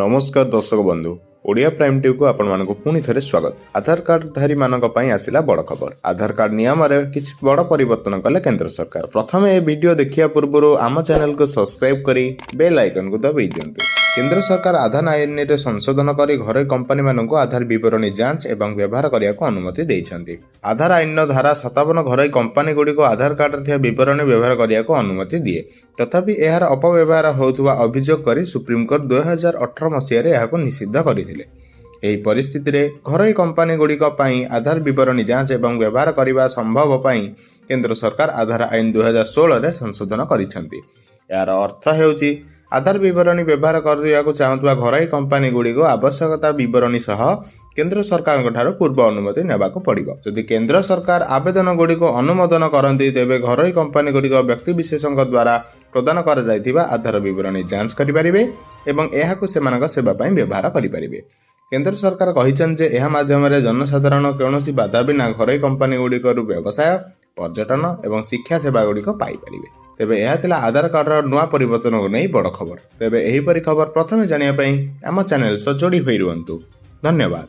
ନମସ୍କାର ଦର୍ଶକ ବନ୍ଧୁ, ଓଡ଼ିଆ ପ୍ରାଇମ୍ ଟିଭିକୁ ଆପଣମାନଙ୍କୁ ପୁଣି ଥରେ ସ୍ୱାଗତ। ଆଧାର କାର୍ଡଧାରୀମାନଙ୍କ ପାଇଁ ଆସିଲା ବଡ଼ ଖବର। ଆଧାର କାର୍ଡ ନିୟମରେ କିଛି ବଡ଼ ପରିବର୍ତ୍ତନ କଲେ କେନ୍ଦ୍ର ସରକାର। ପ୍ରଥମେ ଏ ଭିଡିଓ ଦେଖିବା ପୂର୍ବରୁ ଆମ ଚ୍ୟାନେଲକୁ ସବସ୍କ୍ରାଇବ୍ କରି ବେଲ୍ ଆଇକନକୁ ଦବାଇ ଦିଅନ୍ତୁ। କେନ୍ଦ୍ର ସରକାର ଆଧାର ଆଇନରେ ସଂଶୋଧନ କରି ଘରୋଇ କମ୍ପାନୀମାନଙ୍କୁ ଆଧାର ବିବରଣୀ ଯାଞ୍ଚ ଏବଂ ବ୍ୟବହାର କରିବାକୁ ଅନୁମତି ଦେଇଛନ୍ତି। ଆଧାର ଆଇନର ଧାରା 57 ଘରୋଇ କମ୍ପାନୀଗୁଡ଼ିକୁ ଆଧାର କାର୍ଡରେ ଥିବା ବିବରଣୀ ବ୍ୟବହାର କରିବାକୁ ଅନୁମତି ଦିଏ। ତଥାପି ଏହାର ଅପବ୍ୟବହାର ହେଉଥିବା ଅଭିଯୋଗ କରି ସୁପ୍ରିମକୋର୍ଟ 2018 ମସିହାରେ ଏହାକୁ ନିଷିଦ୍ଧ କରିଥିଲେ। ଏହି ପରିସ୍ଥିତିରେ ଘରୋଇ କମ୍ପାନୀଗୁଡ଼ିକ ପାଇଁ ଆଧାର ବିବରଣୀ ଯାଞ୍ଚ ଏବଂ ବ୍ୟବହାର କରିବା ସମ୍ଭବ ପାଇଁ କେନ୍ଦ୍ର ସରକାର ଆଧାର ଆଇନ 2016ରେ ସଂଶୋଧନ କରିଛନ୍ତି। ଏହାର ଅର୍ଥ ହେଉଛି, ଆଧାର ବିବରଣୀ ବ୍ୟବହାର କରିବାକୁ ଚାହୁଁଥିବା ଘରୋଇ କମ୍ପାନୀଗୁଡ଼ିକୁ ଆବଶ୍ୟକତା ବିବରଣୀ ସହ କେନ୍ଦ୍ର ସରକାରଙ୍କ ଠାରୁ ପୂର୍ବ ଅନୁମତି ନେବାକୁ ପଡ଼ିବ। ଯଦି କେନ୍ଦ୍ର ସରକାର ଆବେଦନଗୁଡ଼ିକୁ ଅନୁମୋଦନ କରନ୍ତି, ତେବେ ଘରୋଇ କମ୍ପାନୀଗୁଡ଼ିକ ବ୍ୟକ୍ତିବିଶେଷଙ୍କ ଦ୍ୱାରା ପ୍ରଦାନ କରାଯାଇଥିବା ଆଧାର ବିବରଣୀ ଯାଞ୍ଚ କରିପାରିବେ ଏବଂ ଏହାକୁ ସେମାନଙ୍କ ସେବା ପାଇଁ ବ୍ୟବହାର କରିପାରିବେ। କେନ୍ଦ୍ର ସରକାର କହିଛନ୍ତି ଯେ ଏହା ମାଧ୍ୟମରେ ଜନସାଧାରଣ କୌଣସି ବାଧା ବିନା ଘରୋଇ କମ୍ପାନୀଗୁଡ଼ିକରୁ ବ୍ୟବସାୟ, ପର୍ଯ୍ୟଟନ ଏବଂ ଶିକ୍ଷା ସେବାଗୁଡ଼ିକ ପାଇପାରିବେ। ତେବେ ଏହା ଥିଲା ଆଧାର କାର୍ଡର ନୂଆ ପରିବର୍ତ୍ତନକୁ ନେଇ ବଡ଼ ଖବର। ତେବେ ଏହିପରି ଖବର ପ୍ରଥମେ ଜାଣିବା ପାଇଁ ଆମ ଚ୍ୟାନେଲ ସହ ଯୋଡ଼ି ହୋଇ ରୁହନ୍ତୁ। ଧନ୍ୟବାଦ।